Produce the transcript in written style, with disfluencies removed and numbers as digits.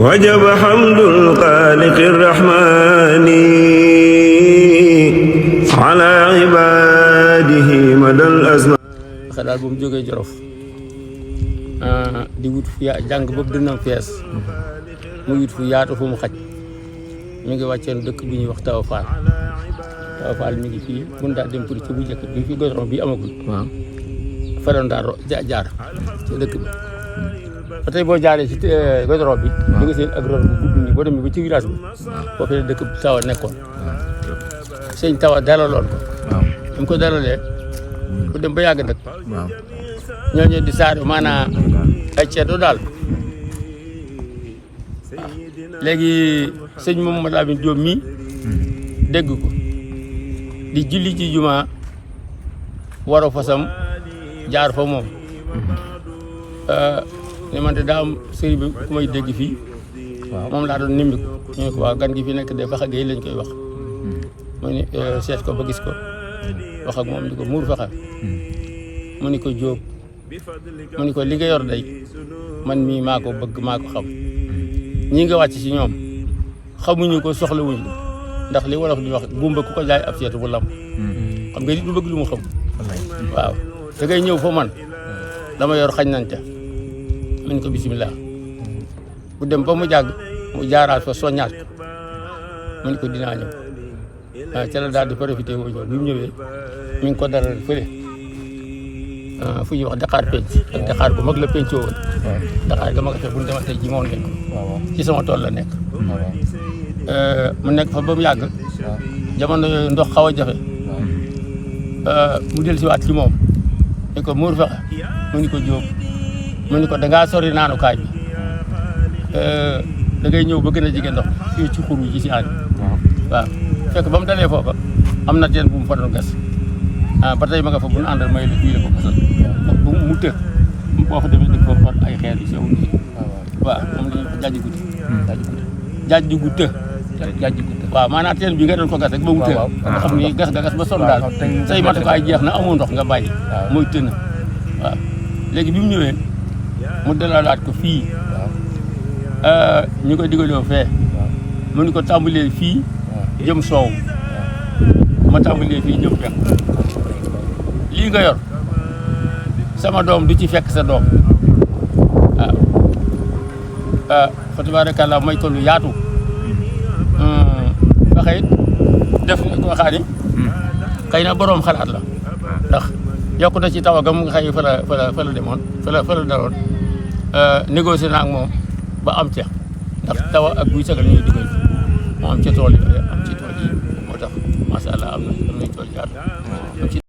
وجب حمد الخالق الرحمن على عباده مدى الأزمان. daal bu mu jógee Jolof di wut fu jàng boobu dënnam fees mu wut fu yaatu fu mu xaj mi ngi wàcceen dëkk bi ñuy wax Tawa Fall mi ngi fii mun daa dem pour ci bu njëkk bi fi goudron bi amagul. waaw fa doon daa jaar ci dëkk bi ba tey boo jaaree ci goudron bi. di nga seen ak ron bu gudd nii boo demee ba ci village bi. boo fee dëkk Tawa nekkoon. sëñ Tawa dalaloon ko. waaw bi mu ko dalalee bu dem ba yàgg nag. waaw ñooñu di saar maanaam ay ceeto daal. léegi sëñ Mamadou Lamine Diop mii dégg ko di julli ci juma waro fasam jaar fa moom ne man de daa am sëriñ bi ku may dégg fii moom laa doon nimbi ko ñu ne ko waaw gan gi fi nekk de Faxa Gueye lañ koy wax mu ne seet ko ba gis ko wax ak moom ni ko muur Faxa mu ni ko Jóob mu ni ko li nga yor day man mii maa ko bëgg maa ko xam ñi nga wàcc ci ñoom xamuñu ko soxlawuñu ko ndax li wolof di wax gumba ku ko jaay ab seetu bu lam xam nga nit du bëgg lu mu xam waaw da ngay ñëw fa man dama yor xañ nañ ca mu ko bisimilah bu dem ba mu jàgg mu jaaraat fa soññaat ko mu ni ko dinaa ñëw ca la daal di profité woo ñëw bi mu ñëwee mi ngi ko daral fële fu ñuy wax Dakar penc ak Dakar bu mag la pencoo woon Dakar ga ma nga fekk bu ñu demantee ji moom nekk ci sama tool la nekk mu nekk fa ba mu yàgg jamono yooyu ndox xaw a jafe mu del si waat ci moom ni ko muur Faxa mu ni ko Jóob mu ni ko dangaa sori naanukaay bi da ngay ñëw ba gën a jege ndox fii ci xur wi ci si ànd waaw fekk ba mu dalee foofa am na teen bu mu fa doon gas ba tey ma nga fa bu ñu àndal may la fii la ko gasal bu mu të boo fa demee dëgg foofu ay xeer yu sew nii waaw moom la ñuy wax jaaj gu të waaw maanaam teen bi nga doon ko gas rek ba mu të nga xam ni gas nga gas ba sonn daal say matukaay jeex na amoo ndox nga bàyyi mooy tënn waaw léegi bi mu ñëwee mu dalalaat ko fii ñu koy digaloo fee mu ni ko tàmbalee fii jëm soow ma tàmbalee fii jëm fekk lii nga yor sama doom du ci fekk sa doom waaw fa tabarakallah may ko lu yaatu Faxa it def nga ko xaar yi xëy na boroom xalaat la ndax yokku na ci Tawa ga mu nga xëy fa la demoon fa la daloon négocier na ak moom ba am ca ndax Tawa ak buy sagal ñuy digal mu am ca tool yi am ci tool yi moo tax macha allah am na tool yaatu